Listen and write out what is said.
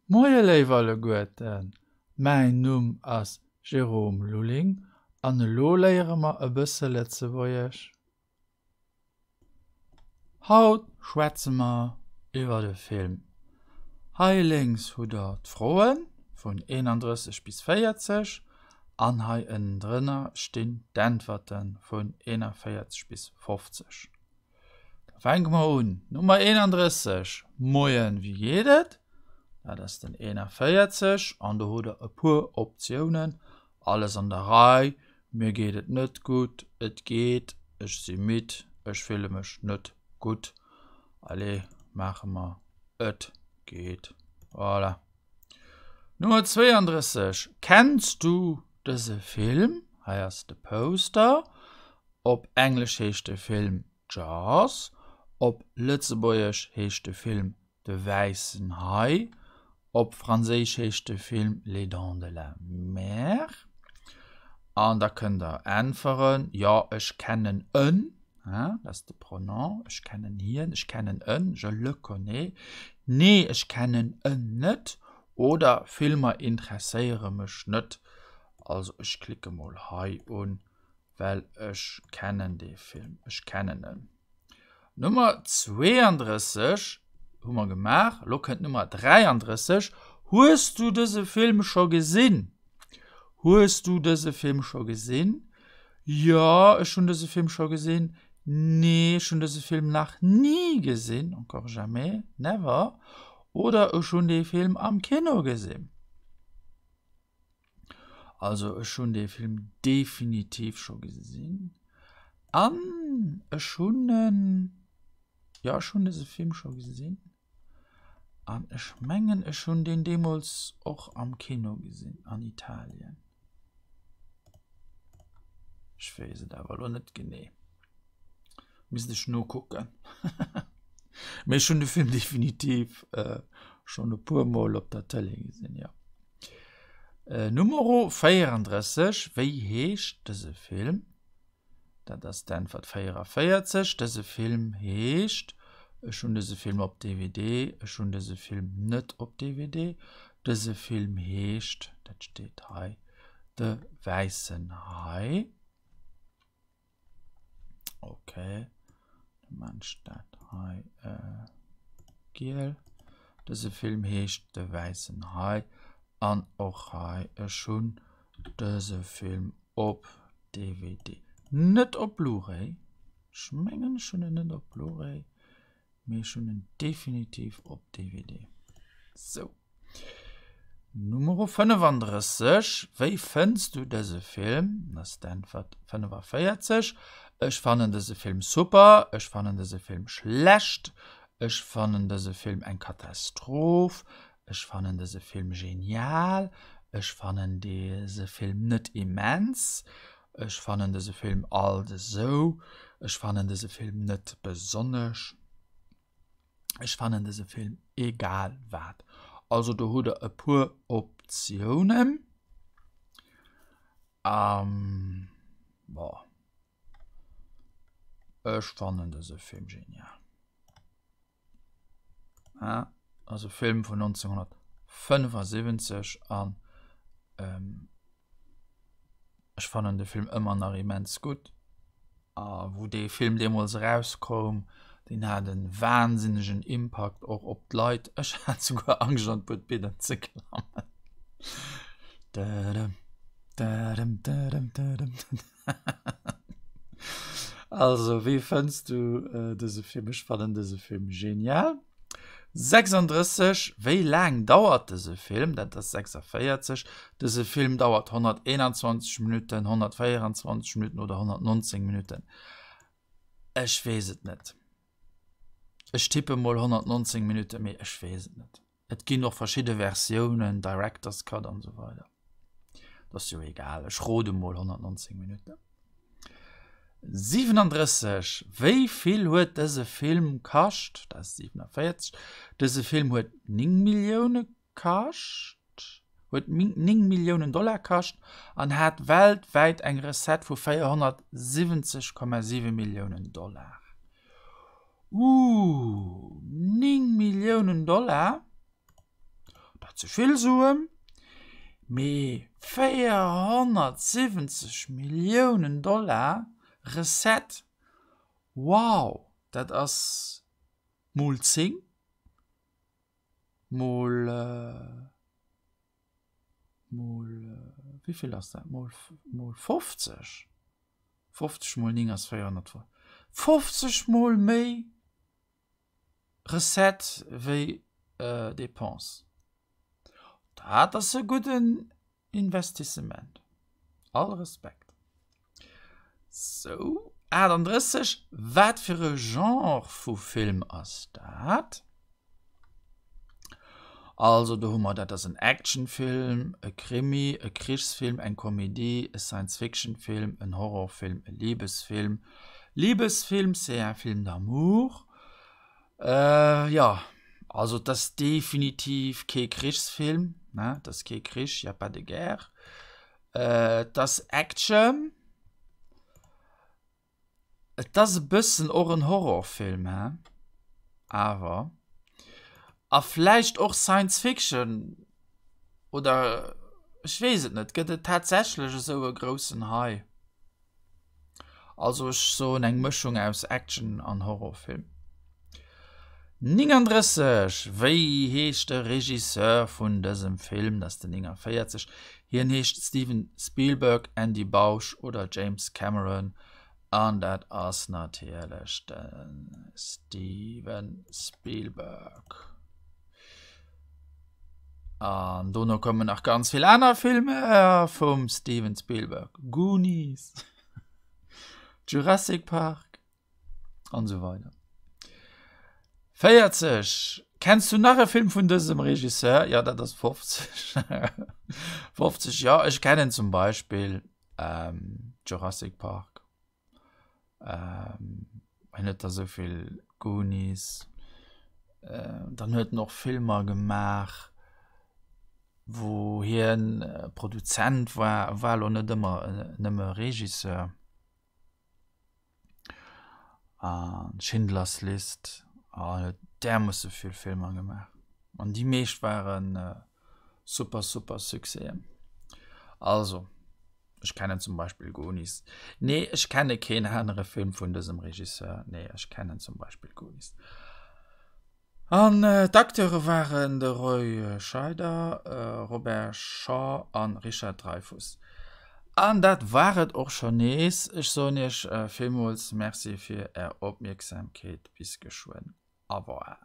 Moie léif alleguerten, mäin Numm ass Jérôme Lulling an elo léiere mer e bësse Lëtzebuergesch. Haut schwätze mer iwwer e Film. Hei lénks hutt der d'Froe vun 31 bis 40 an hei ënnendrënner stinn d'Äntwerte vun 41 bis 50. Da fänke mer un. Nummer 31, Moien, wéi geet et? Dat ass den 41 an do hutt der e puer Optiounen. Alles an der Rei, mir geet et net gutt, et geet, ech si midd, ech fille mech net gutt. Allez, maache mer et geet. Voilà. Nummer 32, Kenns du dëse Film? Hei ass de Poster. Op Englesch heescht de Film Jaws, op Lëtzebuergesch heescht de Film De wäissen Hai, op Franséisch heescht de Film Les Dents de la Mer. An da kënnt der äntweren, Jo, ech kennen en, dat ass de Pronom, ech kennen hien, ech kennen en, je le connais, Nee, ech kennen en net oder Filmer interesséiere mech net. Also ech klicke mol hei un Well ech kennen dee Film, ech kennen en. Nummer 32 hu mer gemaach, elo kënnt Nummer 33. Hues du dëse Film scho gesinn? Hues du dëse Film scho gesinn? Jo, ech hunn dëse Film scho gesinn. Nee, ech hunn dëse Film nach ni gesinn, encore jamais, never. Oder ech hunn dee Film am Kino gesinn. Also ech hunn dee Film definitiv scho gesinn an ech hunn en, jo ech hunn dëse Film scho gesinn an ech mengen ech hunn deen deemools och am Kino gesinn an Italien. Ech weess et awer elo net genee. Misst ech nokucken. Mee ech hunn de Film definitiv schonn e puer Mol op der Tëlee gesinn, jo. Numero 34, Wéi heescht dëse Film? Dat ass d'Äntwert 44. Dëse Film heescht, Ech hunn dëse Film op DVD, Ech hunn dëse Film net op DVD. Dëse Film heescht, dat steet hei, De wäissen Hai. Okay, da maan ech dat hei giel. Dëse Film heescht De wäissen Hai an och hei, ech hunn dëse Film op DVD, net op Blu-ray. Ech mengen ech hunn en net op Blu-ray. Mee ech hunn en definitiv op DVD. Sou. Numero 35, Wéi fënns du dëse Film? Dat ass d'Äntwert 45. Ech fannen dëse Film super. Ech fannen dëse Film schlecht. Ech fannen dëse Film eng Katastroph. Ech fannen dëse Film genial. Ech fannen dëse Film net immens. Ech fannen dëse Film alt esou. Ech fannen dëse Film net besonnesch. Ech fannen dëse Film egal wat. Also do hutt der e puer Optiounen. Um, boah. Ech fannen dëse Film genial. Ah, ass e Film vun 1975 an ähm, ech fannen de Film ëmmer nach immens gutt. A wou dee Film deemools erauskoum, deen hat e wahnsinnegen Impakt och op d'Leit. Ech hat souguer Angscht an d'Buedbidden ze klammen. Dëdëm, dëdëm, dëdëm, dëdëm. Also, wéi fënns du dëse Film? Ech fannen dëse Film genial. 36, Wéi laang dauert dëse Film? Dat ass 46. Dëse Film dauert 121 Minutten, 124 Minutten oder 119 Minutten. Ech weess et net. Ech tippe mol 119 Minutten, mee ech weess et net. Et ginn och verschidde Versiounen, Director's Cut an esou weider. Dat ass jo egal, ech rode mol 119 Minutten. 37, Wéi vill huet dëse Film kascht? Dat ass 47. Dëse Film huet 9 Millioune kascht, huet 9 Milliounen Dollar kascht an hat weltwäit eng Recette vu 470,7 Milliounen Dollar. Ooh, 9 Milliounen Dollar? net sou vill Suen, mee 470 Milliounen Dollar Recette, wow, dat ass mol 10, mol, mol, wéi vill ass dat, mol, mol 50, 50 mol 9 ass 450, 50 mol méi Recette wéi Dépense. Dat ass e gudden Investissement. All Respekt. Sou, 38, Wat fir e Genre vu Film ass dat? Also do hu mer, dat ass en Actionfilm, e Krimi, e Krichsfilm, eng Komedie, e Science-Fiction-Film, en Horrorfilm, e Libesfilm. Libesfilm, c'est un film d'amour. Jo, also et ass definitiv kee Krichsfilm, ne, et ass kee Krich, y a pas de guerre. Et ass Action. Et ass e bëssen och en Horrorfilm, he? Awer. A vläicht och Science Fiction oder ech weess et net. Gëtt et tatsächlech esou e groussen Hai? Also ech soen eng Mëschung aus Action an Horrorfilm. 39, Wéi heescht de Regisseur vun dësem Film? Dat ass den 49. Hien heescht Steven Spielberg, Andy Bausch oder James Cameron. An dat ass natierlech de Steven Spielberg. An dono kommen nach ganz vill aner Filmer vum Steven Spielberg. Goonies, Jurassic Park. An esou weider. 40. Kenns du nach e Film vun dësem Regisseur? Ja, dat ass 50. 50, ja, ech kennen zum Beispill ähm, Jurassic Park. Ähm, en huet da souvill Goonies. Äh, dann huet en och Filmer gemaach, wou hien äh, Produzent war, war lo net ëmmer äh, nëmme Regisseur. An Schindlers List an huet därmoosse vill Filmer gemaach. An déi meescht waren super super Succèsen. Also ech kennen zum Beispill Goonies. Nee ech kenne keen anere Film vun dësem Regisseur. Nee ech kennen zum Beispill Goonies. An d'Acteure waren de Roy Scheider, Robert Shaw a Richard Dreyfuss. An dat war et och schonn nees. Ech soen iech villmools Merci fir är Opmierksamkeet. Bis geschwënn. Au revoir.